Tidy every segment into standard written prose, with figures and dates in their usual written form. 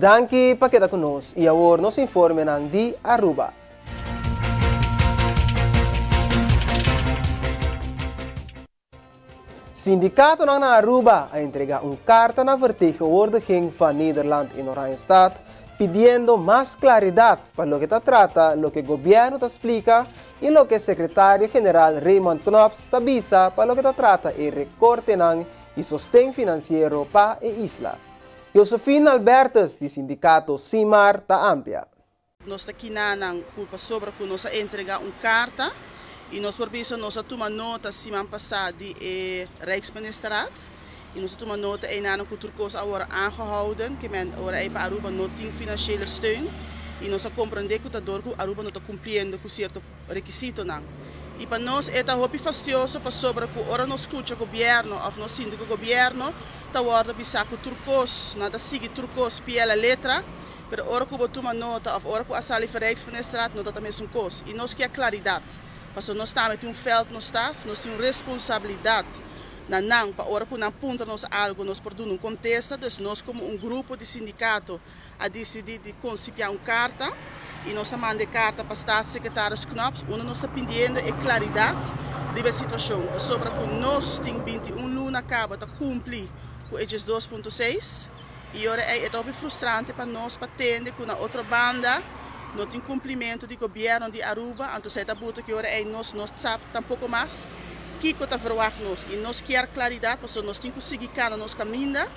Danki pa keda ku nos i awor nos informenan di Aruba. Sindikatonan na Aruba a entrega un karta na Vertegenwoordiging van Nederland in Oranjestad pidiendo mas klaridat pa loke ta trata loke gobièrnu ta splika i loke Sekretario General Raymond Knops ta bisa pa loke ta trata e rekortenan i sosten finansiero pa e isla. Josephine Albertus di sindikato Simar ta amplia. Nos ta kinanan ku pasobra ku nos a entrega un karta i nos por bisa nos a tuma nota siman pasá di e Rijksministerraad i nos a tuma nota einanan ku tur kos a wòrdu aangehouden ke men ora ei pa Aruba no tin financiële steun i nos a komprendé ku ta dor ku Aruba no ta kumpliendo ku sierto rekisitonan. I pa nos e ta hopi fastioso pasobra ku ora nos skucha gobièrnu òf nos sinti ku gobièrnu ta wòrdu bisá ku tur kos nan ta sigui tur kos pie la letra. Pero ora ku bo tuma nota òf ora ku a sali for Rijksministerraad no ta ta mesun kos. I nos kier klaridat. Pasobra nos tambe tin un vèlt nos tas, nos tin un responsabilidat na nan pa ora ku nan puntra nos algu nos por duna un kontesta. Dus nos komo un grupo di sindikato a disidí di konsipiá un karta i nos a manda e karta pa Staatssecretaris Knops unda nos ta pindiendo e klaridat riba e situashon. Pasobra ku nos tin 21 luna kaba ta kumpli ku e 12.6. I ora ei e ta hopi frustrante pa nos pa tende ku na otro banda no tin kumplimentu di gobièrnu di Aruba, anto esei ta buta ku ora ei nos no sa tampoko mas kiko ta verwagt nos. I nos kier klaridat pasobra nos tin ku sigui kana nos kaminda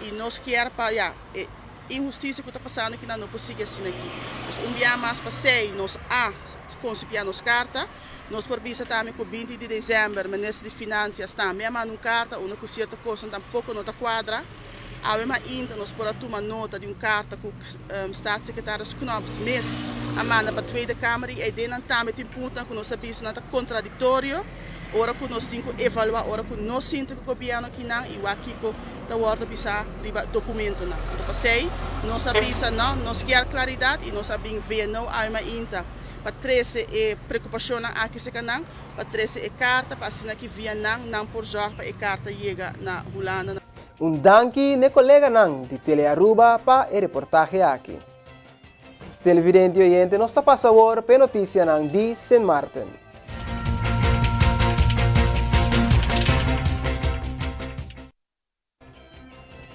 i nos kier pa ya e inhustisia ku ta pasando akinan no por sigui asina aki. Dus un bia mas pasei nos a konsipiá nos karta. Nos por bisa tambe ku 20 di desèmber minister di Finansias tambe a manda un karta unda ku sierto kosnan tampoko no ta kuadra. Awe mainta nos por a tuma nota di un karta ku Staatssecretaris Knops mes a manda pa Tweede Kamer i eidennan tambe tin puntonan ku nos ta bisa nan ta kontradiktorio ora ku nos tin ku evaluá ora ku nos sinti ku gobièrnu akinan i wak kiko ta wòrdu bisá riba dokumentonan. Anto pasei nos a bisa no, nos kier klaridat i nos a bin VNO awe mainta pa trese e preokupashonnan aki serka nan, pa trese e karta pa asina ki via nan nan por zòrg pa e karta yega na Hulanda. Un danki n'e koleganan di Telearuba pa e reportahe aki. Televidente y oyente nos ta pasa awor p'e noticianan di Sint Maarten.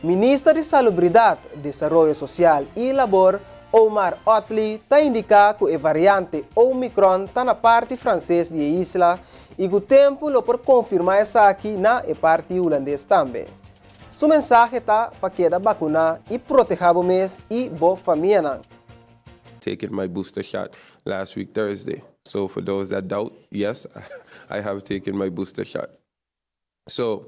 Minister di Salubridad, Desaroyo Social y Labor, Omar Otley ta indica cu e variante Omicron ta na parti Frances di e isla y cu tempo lo por confirma esaki na e parti Hulandes tambe. Su mensahe ta pa keda vacuna y proteha bo mes y bo famianan. Taken my booster shot last week Thursday. So for those that doubt, yes, I have taken my booster shot. So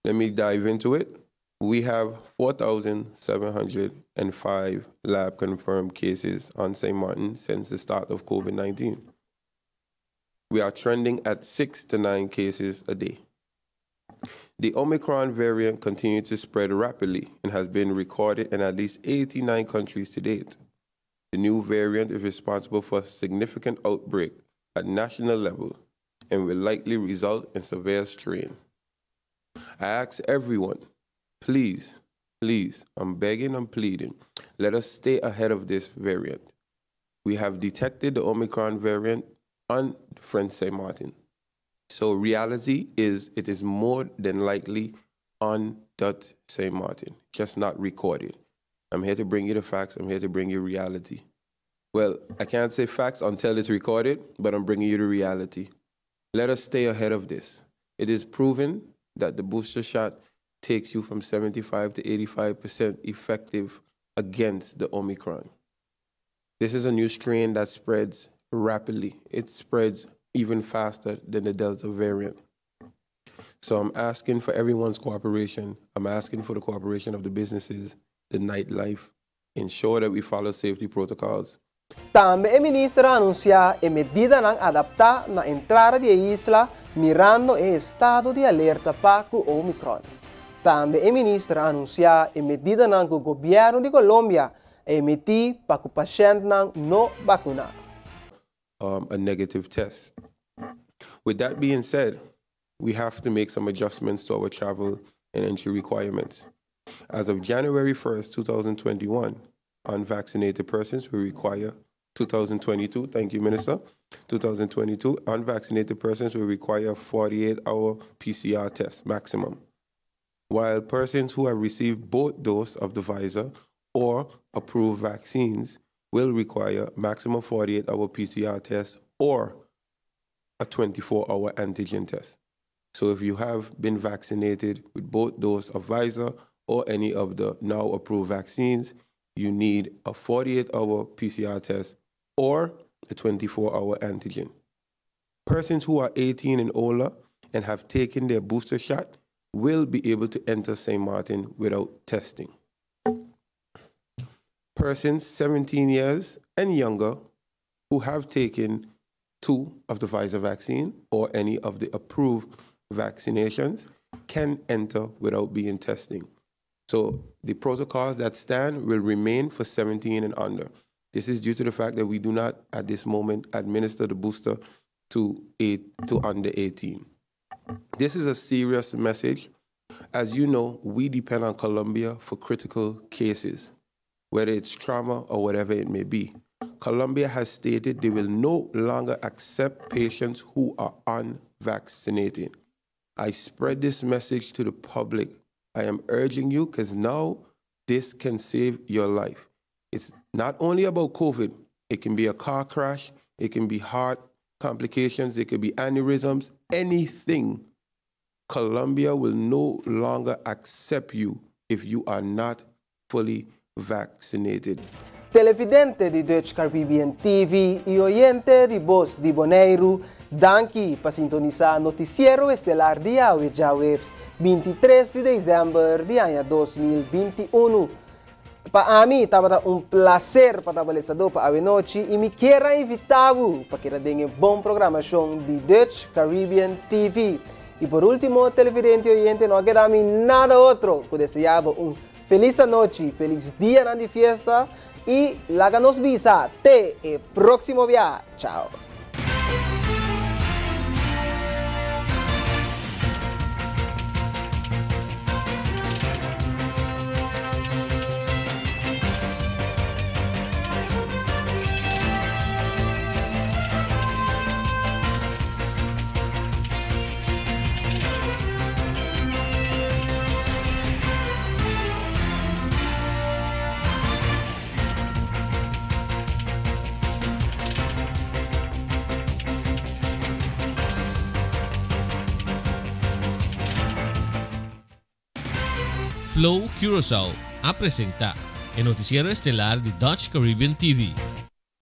let me dive into it. We have 4,705 lab confirmed cases on St. Martin since the start of COVID 19. We are trending at 6 to 9 cases a day. The Omicron variant continues to spread rapidly and has been recorded in at least 89 countries to date. The new variant is responsible for significant outbreak at national level and will likely result in severe strain. I ask everyone, please, please, I'm begging, I'm pleading, let us stay ahead of this variant. We have detected the Omicron variant on French St. Martin. So reality is it is more than likely on Dutch St. Martin, just not recorded. I'm here to bring you the facts. I'm here to bring you reality. Well, I can't say facts until it's recorded, but I'm bringing you the reality. Let us stay ahead of this. It is proven that the booster shot takes you from 75 to 85% effective against the Omicron. This is a new strain that spreads rapidly. It spreads even faster than the Delta variant. So I'm asking for everyone's cooperation. I'm asking for the cooperation of the businesses, the nightlife. Ensure that we follow safety protocols. Tambe e minister a anunsiá e medidanan adaptá na entrada di e isla mirando e estado di alerta pa ku Omicron. Tambe e minister a anunsiá e medidanan ku gobièrnu di Colombia a emití pa ku pashèntnan no bakuná. Um, a negative test. With that being said, we have to make some adjustments to our travel and entry requirements. As of January 1st, 2021, Unvaccinated persons will require 2022, thank you, Minister. 2022, unvaccinated persons will require a 48 hour PCR test maximum. While persons who have received both doses of the Pfizer or approved vaccines will require maximum 48 hour PCR test or a 24 hour antigen test. So if you have been vaccinated with both doses of Pfizer or any of the now approved vaccines, you need a 48 hour PCR test or a 24 hour antigen. Persons who are 18 and older and have taken their booster shot will be able to enter St. Martin without testing. Persons 17 years and younger who have taken two of the Pfizer vaccine or any of the approved vaccinations can enter without being testing. So the protocols that stand will remain for 17 and under. This is due to the fact that we do not at this moment administer the booster to eight to under 18. This is a serious message. As you know, we depend on Colombia for critical cases, whether it's trauma or whatever it may be. Colombia has stated they will no longer accept patients who are unvaccinated. I spread this message to the public. I am urging you because now this can save your life. It's not only about COVID, it can be a car crash, it can be heart complications, it could be aneurysms, anything. Colombia will no longer accept you if you are not fully vaccinated. Televidente di Dutch Caribbean TV i oyente di Bos di Boneiru, danki pa sintonisá Notisiero Estelar di awe djaweps 23 di desèmber di aña 2021. Pa ami tabata un plaser pa ta pa awe nochi i mi ke invitá bo pa keda den bon programashon di Dutch Caribbean TV. I por último, televidente i oyente, no keda mi nada otro ku deseá un felis anochi, felis dia di fiesta i laga nos bisa te e próksimo biaha. Chao. Flow Curaçao a presentá e notisiero estelar di Dutch Caribbean TV.